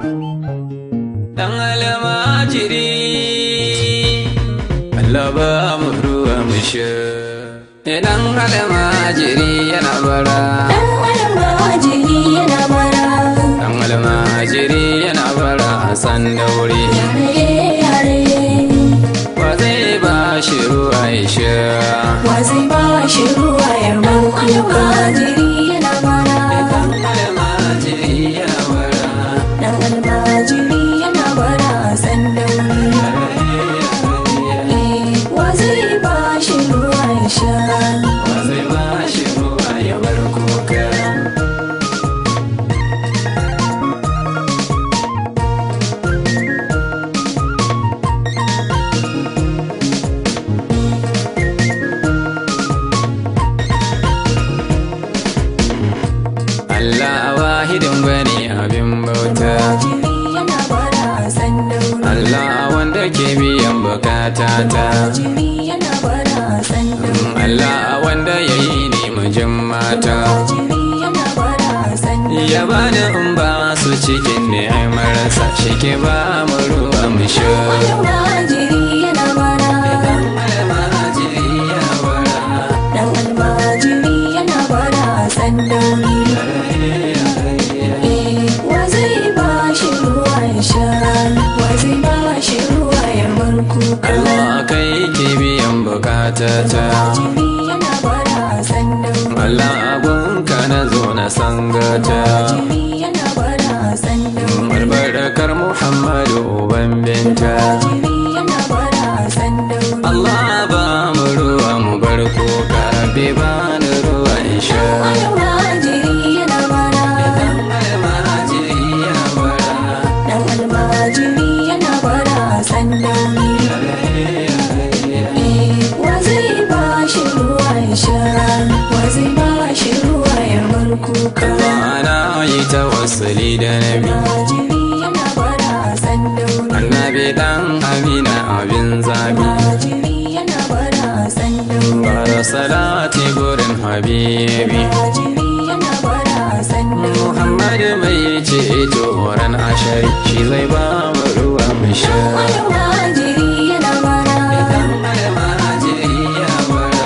Dan almajiri, Allah ba mu ruwa mu sha. Dan almajiri yana bara. Dan almajiri yana bara. Dan almajiri yana bara a Tsandauri. Yare yare. Wa zai ba shi ruwa ya sha? Wa zai ba shi ruwa ya bar kuka? Almajiri yana bara. Dan almajiri yana bara. Dan almajiri yana bara a Tsandauri. Wa zai ba shi ruwa ya sha? Wa zai ba shi ruwa ya bar kuka? Allah wahidin gwani abin bauta. Almajiri yana bara a Tsandauri. Allah wanda ke biyan bukata ta. Almajiri yana bara a Tsandauri. Allah wanda ya yi ni mijin mata. Almajiri yana bara a Tsandauri. Ya bani in ba su cikin ni'imarsa, shi ke ba mu ruwa mu sha. Almajiri yana bara. Almajiri yana bara. Dan almajiri yana bara a Tsandauri. Wa zai ba shi ruwa ya sha? Wa zai ba shi ruwa ya bar kuka? Allah kai ke biyan bukata ta. Almajiri yana bara a Tsandauri. Allah agunka na zo na sangata. Almajiri yana bara a Tsandauri. Albarkar Muhammadu uban binta. Almajiri yana bara a Tsandauri. Allah ba mu ruwa mu bar kuka, Rabbi ba ni ruwa in sha. Almajiri yana bara. Almajiri yana bara. Dan almajiri yana bara a Tsandauri. Wa zai ba shi ruwa ya sha? Wa zai ba shi ruwa ya bar kuka? Ana yi tawassuli da nabi. Almajiri yana bara a Tsandauri. Annabi dan Amina abin zabi. Almajiri yana bara a Tsandauri. Bara salati gurin habibi. Almajiri yana bara a Tsandauri. Muhammadu mai ceto ran ashari, shi zai ba mu ruwa mu sha. Almajiri yana bara. Almajiri yana bara.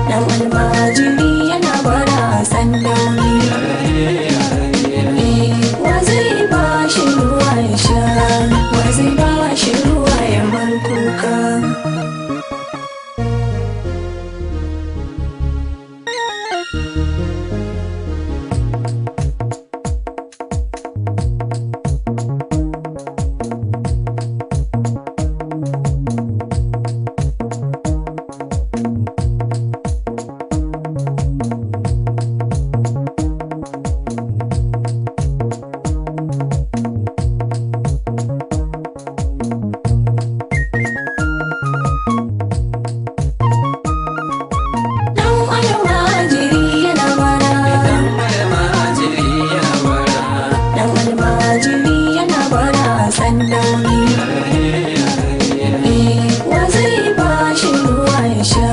Dan almajiri yana bara a Tsandauri. Wa zai ba shi ruwa ya sha? Wa zai ba shi ruwa ya bar kuka? Dan almajiri yana bara. Almajiri yana bara. Dan almajiri yana bara a Tsandauri. Wa zai ba shi ruwa ya sha?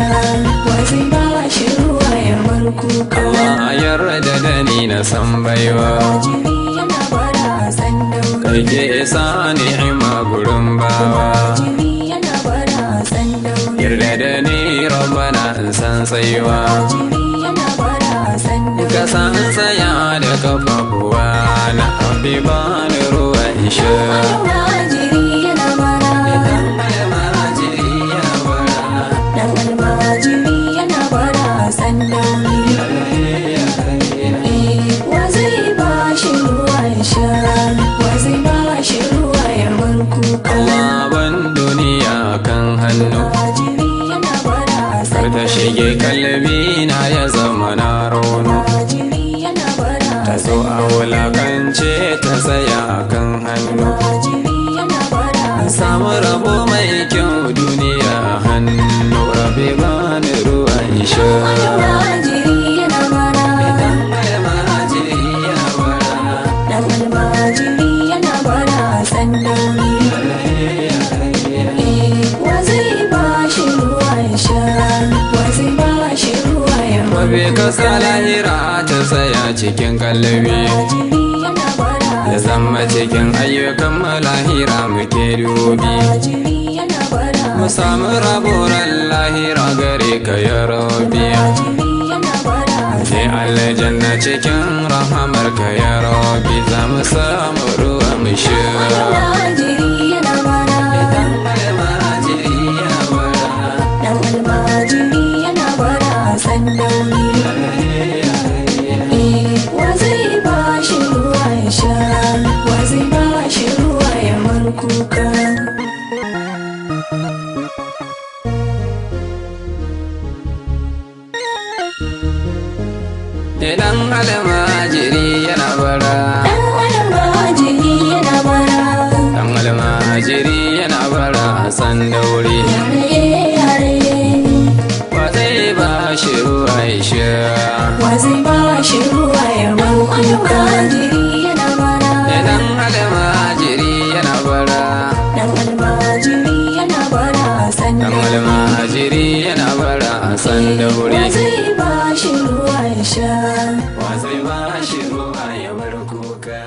Wa zai ba shi ruwa ya bar kuka? Allah yarda da ni na san baiwa. Almajiri yana bara a Tsandauri. Kai ke isa ni'ima gurin bawa. Almajiri yana bara a Tsandauri. Yarda da ni Rabbana in san tsayuwa. Almajiri yana bara a Tsandauri. Ka san tsaya da kafafuwa na, Rabbi ba ni ruwa in sha. Almajiri yana bara. Almajiri yana bara. Dan almajiri yana bara a Tsandauri. Wa zai ba shi ruwa ya sha? Wa zai ba shi ruwa ya bar kuka? Allah ban duniya kan hannu. Almajiri yana bara a Kar ta Tsandauri. shige kalbi na ya zama na rono. Almajiri yana bara Ta a zo a wulakance ta tsaya kan hannu. Almajiri yana bara a Samu rabo mai kyau duniya a hannu, Rabbi ba ni ruwa in sha. Almajiri yana bara. Almajiri yana bara. Dan almajiri yana bara a Tsandauri. Wa zai ba shi ruwa ya sha? Wa zai ba shi ruwa ya bar Rabbi ka kuka? sa lahira ta tsaya cikin kalbi. Almajiri yana bara a Ya zama cikin ayyukan malahira muke dubi. Almajiri yana bara. Mu samu raburan lahira gare ka ya rabi. Almajiri yana bara. Je aljanna cikin rahamar ka ya rabi, za mu samu ruwa mu sha. Almajiri yana bara. Dan almajiri yana bara. Dan almajiri yana bara sandauri. Wa zai ba shi ruwa ya sha? Wa zai ba shi ruwa ya bar kuka? Idan almajiri yana bara. Dan almajiri yana bara. Dan almajiri yana bara sandauri. Yare yare. Wa zai ba shi ruwa ya sha? Wa zai ba shi ruwa ya bar kuka? Almajiri yana bara. Idan almajiri yana bara. Dan almajiri yana bara Dan sandauri. almajiri yana bara sandauri. Wa zai ba shi ruwa ya sha? Wa zai ba shi ruwa ya bar kuka?